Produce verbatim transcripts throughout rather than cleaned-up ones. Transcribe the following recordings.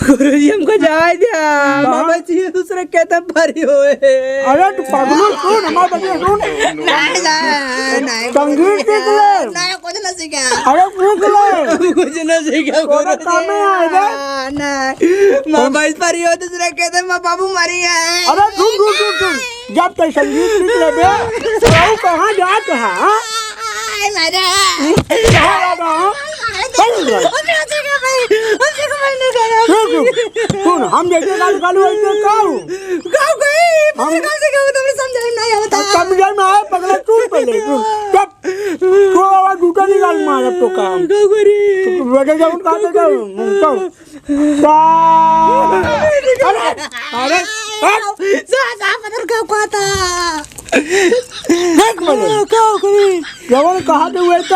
गुरुजी, हमका जाए द्या। कहाँ? बाबा जी, दूसरे खेते में परी होए। अरे, तू पगलू, सुन, हमार बतिया सुन। नहीं, नहीं, नहीं, संगीत गुरुजी। सीख ले। नहीं, कुछ ना सीखा। अरे, सीख ले। कुछ ना सीखा, तोरा गुरुजी। काम में आए रे। नहीं, माँ भैंस परी हो, दूसरे खेते में बाबू मरी है। अरे, सुन, सुन, सुन, सुन। जब तक संगीत सीख लेबे, तो कहाँ जात है, हाँ? आय, मारे। कहाँ जात है, हाँ? अरे, चल, चल। हम लोग सीखे भाई, हम सीखे भाई नहीं करब। रुक, रुक। सुन, हम जैसे गाल गाल वैसे गाओ। गाओ गई, हम पता गाल से गाओ, तुमने समझा ही नहीं होता। अब समझा में आए, पगला, चुप पहले, चुप। चुप। तू आवाज जूता निकाल मारब तो काम। गाओ गई। तो बेटे जाऊँ, कहाँ पे जाऊँ? चल। सा-, अरे, अरे, हट। सा-, सा-, पत्थर का कहता। देख मने। का करी? जवन कहा के हुए तो।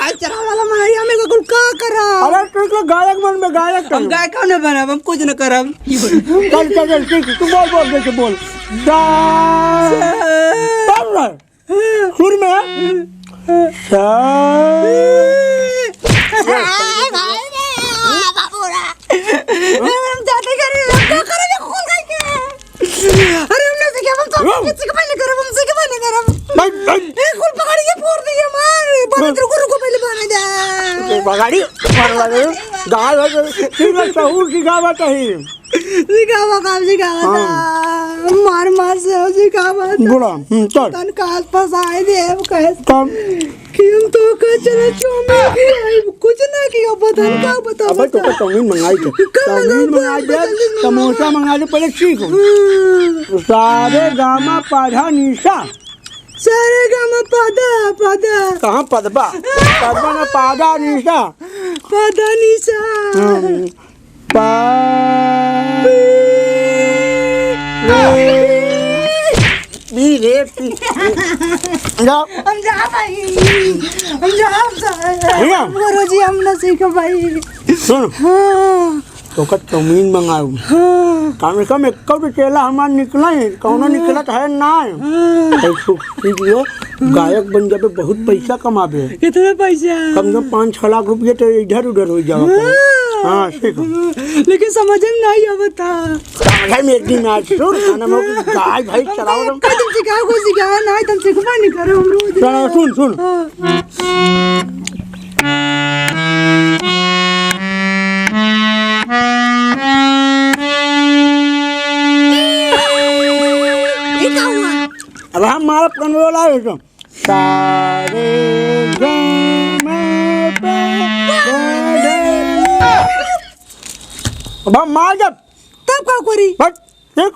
आज चला वाला मारिया में का कुल का करा? अरे, तू तो गायक बन बे, गायक हम तो। गायक कौन बनब? हम कुछ न करब। चल, चल, चल, ठीक, तू बोल, बोल, जैसे बोल। सा-, सा-, बोल ना। सुर में। सा-, अरे भाई रे, बाबू रे। अरे हम जाते करे, हम का करे, ये खोल गई के? अरे हम ना सीखे, हम तो हम। सीखे पहले करब, हम सीखे पहले करब। नहीं, नहीं। ए, खोल पकड़, ये फोड़ दिए मार। बाबू, रुको, रुको, पहले बाने जा। ये पकड़ी, मार लगे। गाय हो गई। ठीक है, सहूर की गावत है। सिखावा काम सिखावा था। हाँ। मार मार से हो सिखावा था। बोला, हम्म, चल। तन कास फंसाए दे, हम कहे तब? कि हम तो का चला चौमिन की आई, कुछ ना किया, बता, का बता, अबे तो बता। का चाउमीन मंगाई थे। का चाउमीन मंगाई मंगाई दे, दे, समोसा मंगाई दे, पहले सीख। हम्म। सारे गामा पाधा निशा। सारे गामा पाधा, पाधा। कहाँ पदबा? पदबा ना, पाधा निशा। पाधा निशा। हम्म। पा-, पी रे, पी। जा। हम जा भाई। हम जा, हम जा। भैया। गुरुजी, हम ना सीख भाई। सुन। हाँ। तो का चाउमीन मंगाऊ। हाँ। कम से कम एक तो चेला हमार निकला है, कौनो हाँ। निकलत है ना। हाँ। तो सीख ले, गायक बन जाबे, बहुत पैसा कमाबे। कितना पैसा? कम से कम पाँच छह लाख रुपया तो इधर उधर हो जावा। हाँ। हाँ, ठीक है। लेकिन समझ में नहीं आवता। समझ में एक दिन आज सुन, खाना में गाय भाई चराओ तुम। कदम सिखाओ, कोई सिखाओ ना, तुम सिखबा नहीं करो हम रोज। चलो, सुन, सुन। हाँ। ये का हुआ? अब हम मारा पनवेला है तो। सारे गामा पा धा। अब हम मार जब। तब का करी? बस, ठीक।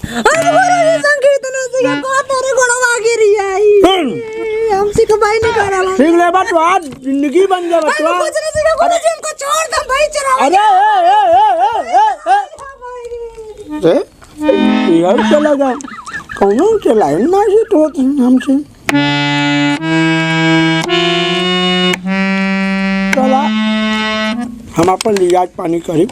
अरे बोलो ये संगीत ना सीखे, कौन तेरे गोड़वा गिरी आई? सुन। हम सिखबाई नहीं करा। सीख ले बा, तो आज जिंदगी बन जाए हम बचवा। कुछ नहीं सीखा, कुछ अरे। जिनको छोड़ दो भाई, चलाओ। अरे, ए, ए, ए। ए? यार चला जा, कौनो चलाए ना से तो हमसे। चला, हम अपन लिहाज पानी करी।